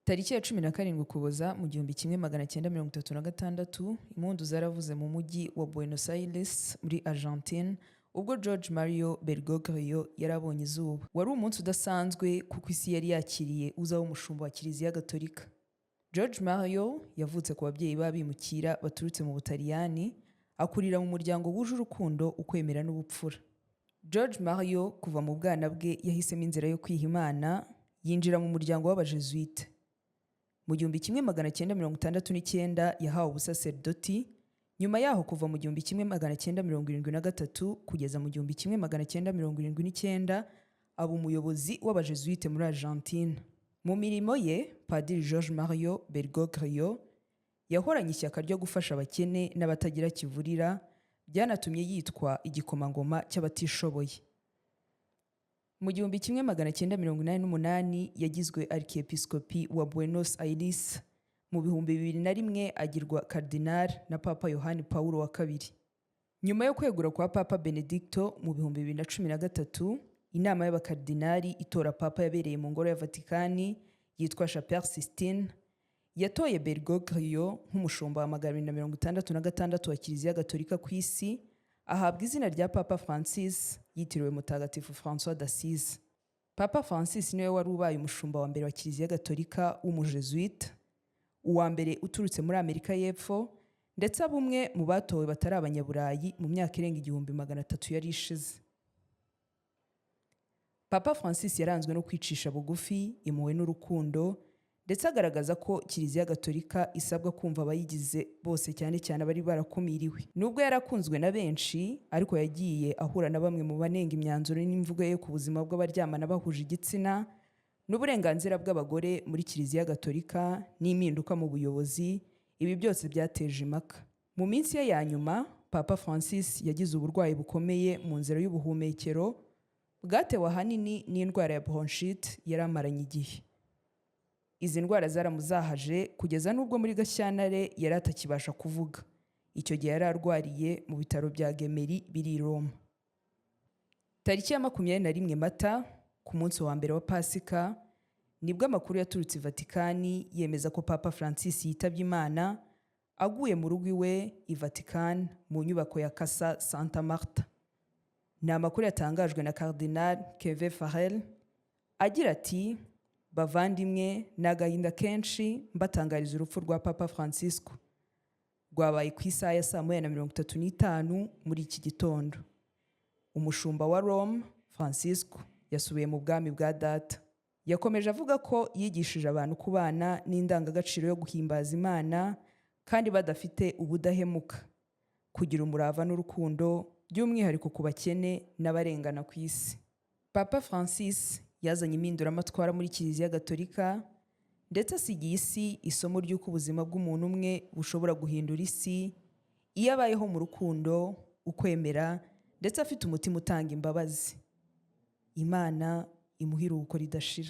Tariki ya 17 Ukuboza mu 1936, impundu zaravuze mu mujyi wa Buenos Aires muri Argentine, ubwo George Mario Bergoglio yari abonye izuba. Wari umunsi udasanzwe kuko isi yari yakiriye uzaba umushumba wa Kiliziya Gatolika. George Mario yavutse ku babyeyi b'abimukira baturutse mu Butaliyani, akurira mu muryango wuje urukundo, ukwemera n'ubupfura. George Mario kuva mu bwana bwe yahisemo inzira yo kwiha Imana, yinjira mu muryango w'Abajesuite. Mu 1969 yahawe ubusaserdoti, nyuma yaho kuva mu 1973 kugeza mu 1979 aba umuyobozi w'Abajesuite muri Argentine. Mu mirimo ye, Padiri George Mario Bergoglio yahoranye ishyaka ryo gufasha abakene n'abatagira kivurira, byanatumye yitwa igikomangoma cy'abatishoboye. Mu 1988 yagizwe Arkiyepiskopi wa Buenos Aires, mu 2001 agirwa Cardinal na Papa Yohani Pawulo wa II. Nyuma yo kwegura kwa Papa Benedicto mu 2013, inama y'abakardinali itora Papa yabereye mu ngoro ya Vatikani yitwa Chapelle Sistine yatoye Bergoglio nk'umushumba wa 266 wa Kiliziya Gatolika ku isi, ahabwa izina rya Papa Francis yitiriwe Mutagatifu François d'Assise. Papa Francis niwe wari ubaye umushumba wa mbere wa Kiliziya Gatolika w'Umujesuite, uwa mbere uturutse muri Amerika y'Epfo, ndetse aba umwe mu batowe batari Abanyaburayi mu myaka irenga 1300 yari ishize. Papa Francis yaranzwe no kwicisha bugufi, impuhwe n'urukundo, ndetse agaragaza ko Kiliziya Gatolika isabwa kumva abayigize bose, cyane cyane abari barakumiriwe. Nubwo yarakunzwe na benshi, ariko yagiye ahura na bamwe mu banenga imyanzuro n'imvugo ye ku buzima bw'abaryamana bahuje igitsina n'uburenganzira bw'abagore muri Kiliziya Gatolika n'impinduka mu buyobozi. Ibi byose byateje impaka. Mu minsi ye ya nyuma, Papa Francis yagize uburwayi bukomeye mu nzira y'ubuhumekero bwatewe ahanini n'indwara ya bronchite yari amaranye igihe. Izi ndwara zaramuzahaje kugeza n'ubwo muri Gashyantare yari atakibasha kuvuga. Icyo gihe yari arwariye mu bitaro bya Gemelli biri i Roma. Tariki ya 21 Mata, ku munsi wa mbere wa Pasika, nibwo amakuru yaturutse i Vatikani yemeza ko Papa Francis yitabye Imana aguye mu rugo iwe i Vatican mu nyubako ya Casa Santa Marta. Ni amakuru yatangajwe na Cardinal Kevin Farrell agira ati: "Bavandimwe, ni agahinda kenshi mbatangariza urupfu rwa Papa Francisco rwabaye ku isaha ya saa 1:35 muri iki gitondo. Umushumba wa Rome Francisco yasubiye mu bwami bwa Data." Yakomeje avuga ko yigishije abantu kubana n'indangagaciro yo guhimbaza Imana kandi badafite ubudahemuka, kugira umurava n'urukundo, by'umwihariko ku bakene n'abarengana ku isi. Papa Francis yazanye impinduramatwara muri Kiliziya Gatolika, ndetse asigiye isi isomo ry'uko ubuzima bw'umuntu umwe bushobora guhindura isi iyo abayeho mu rukundo, ukwemera, ndetse afite umutima utanga imbabazi. Imana imuhe iruhuko ridashira.